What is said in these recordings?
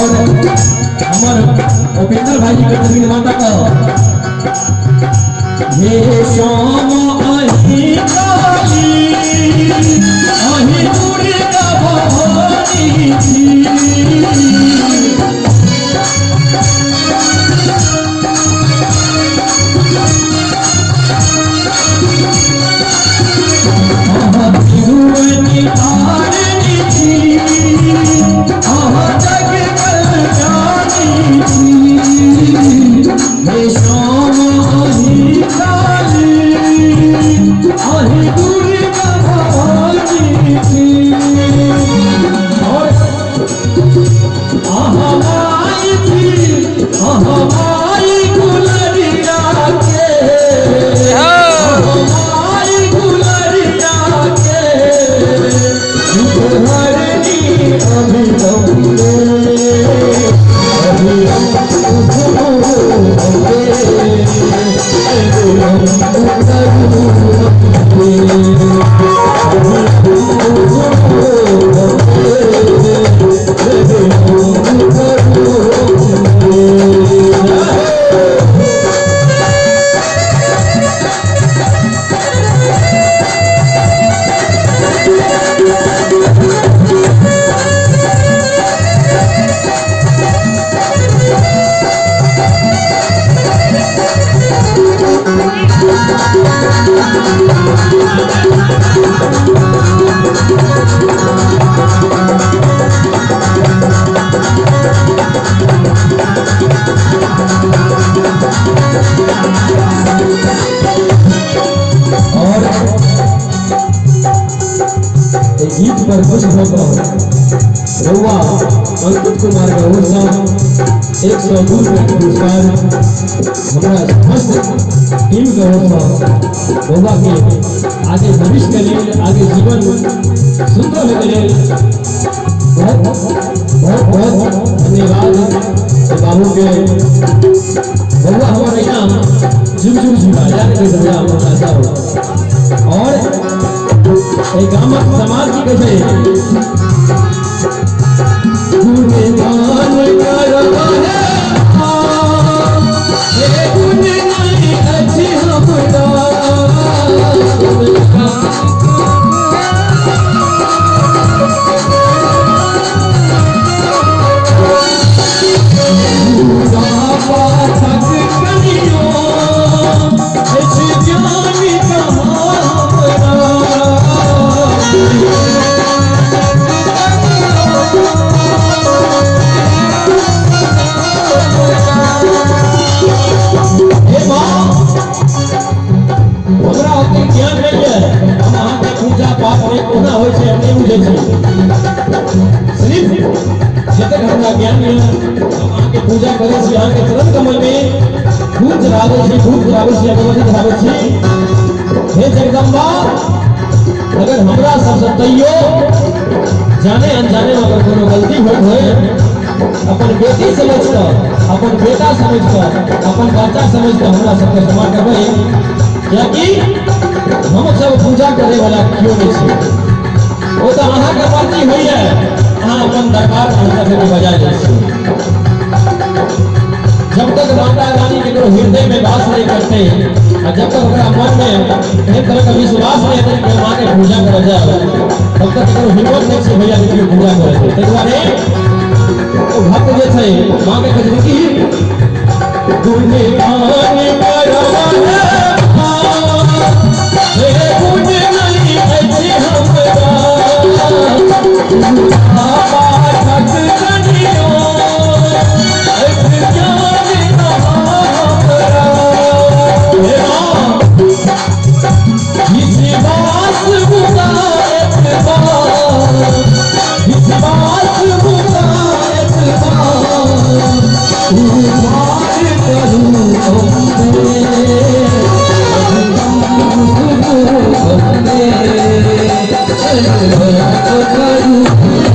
और हमार उपेंद्र भाई जी के माता का हे श्याम अहि काली अहि दुर्गा भवानी छी। अहाँ त्रिभुवन तारिणी छी, अहाँ जग कल्याणी छी। हे श्याम अहि काली अहि दुर्गा भवानी छी। और अहाँ माई छी, अहाँ माई गुलरिया के, अहाँ माई गुलरिया के दुख हरनी अभिलंबे, और गीत पर खुश होकर रउआ अंकित कुमार के ओर से 102 रुपया के पुरस्कार हमारा समस्त टीम के ओर से रउआ के आगे भविष्य के लिए, आगे जीवन सुंदर होने के लिए बहुत बहुत बहुत धन्यवाद बाबू के। रउआ हमारे यहाँ जुग जुग जीवा याद के भैया हमारा आशा हो। और एक गामक समाज की कैसे गुणगान करवा हे गुण नहीं अछि हमरा, पूजा पाठक करियो अछि ज्ञान कहाँ हमरा। हे माँ, हमरा ओते ज्ञान नहीं है, हम अहाँके पूजा पाठ में कोना होइ छै हम नहीं बुझै छी। सिर्फ जतेक हमरा ज्ञान है हम अहाँके पूजा करै छी, अहाँके चरण कमल में फूल चढ़ाबै छी, धूप चढ़ाबै छी, अगरबत्ती चढ़ाबै छी। हे जगदम्बा, अगर हमरा सबसे तैयो जाने अनजाने में अगर कोनो गलती होइत होय, अपन बेटी समझ कऽ, अपन बेटा समझ कऽ, अपन बच्चा समझ कऽ हमरा सबके क्षमा करबै, कियाकि हम सब पूजा करे वाला केओ नहीं छी। ओ तऽ अहाँके मर्जी होइए, अहाँ अपन दरबार में हमरा सबके बजा दै छी। जब तक माता रानी केकरो हृदय में वास नहीं करते और जब तक ओकरा मन में एहन तरह का विश्वास नहीं हेतै कि माँ के पूजा करल जाए, तब तक केकरो हिम्मत नहीं छै भैया के पूजा करे के। ताहि दुआरे ओ भक्त जे छै माँ के कहै छै कि गुणगान करवा हे गुण नहीं अछि हमरा, पूजा पाठक करियो अछि ज्ञान कहाँ हमरा। हे माँ, विश्वास मुदा एतबार, विश्वास मुदा एतबार, उद्धार करू अम्बे, अम्बे करू।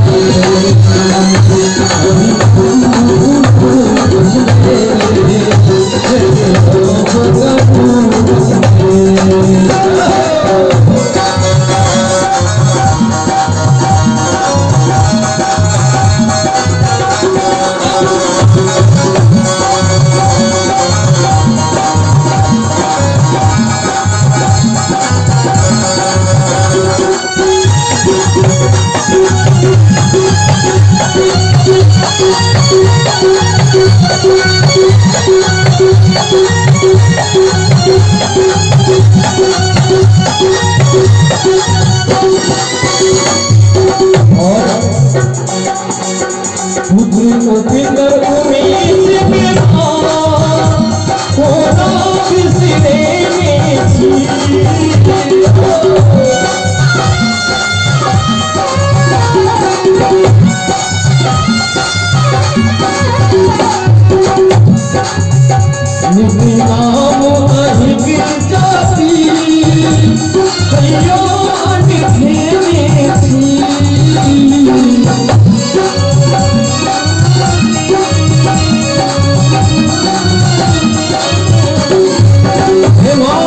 और पुत्र उपेंद्र उमेश के कोना बिसरे में छी। नाम अहिक जाति कहियो अनखेने छी। हे माँ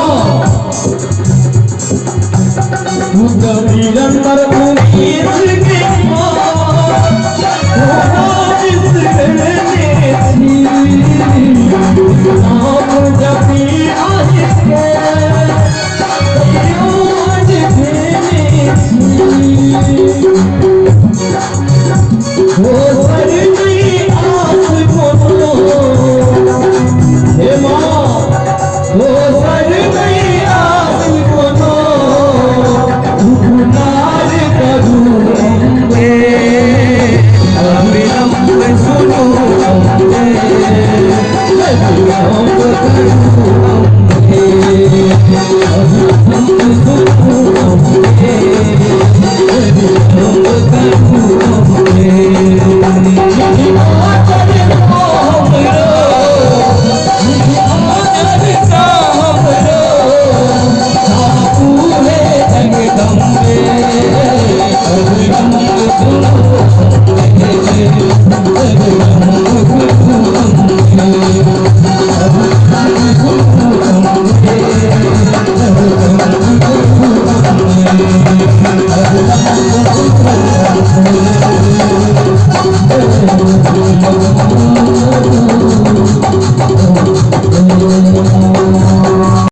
पुत्र निरंतर उमेश के माँ कोना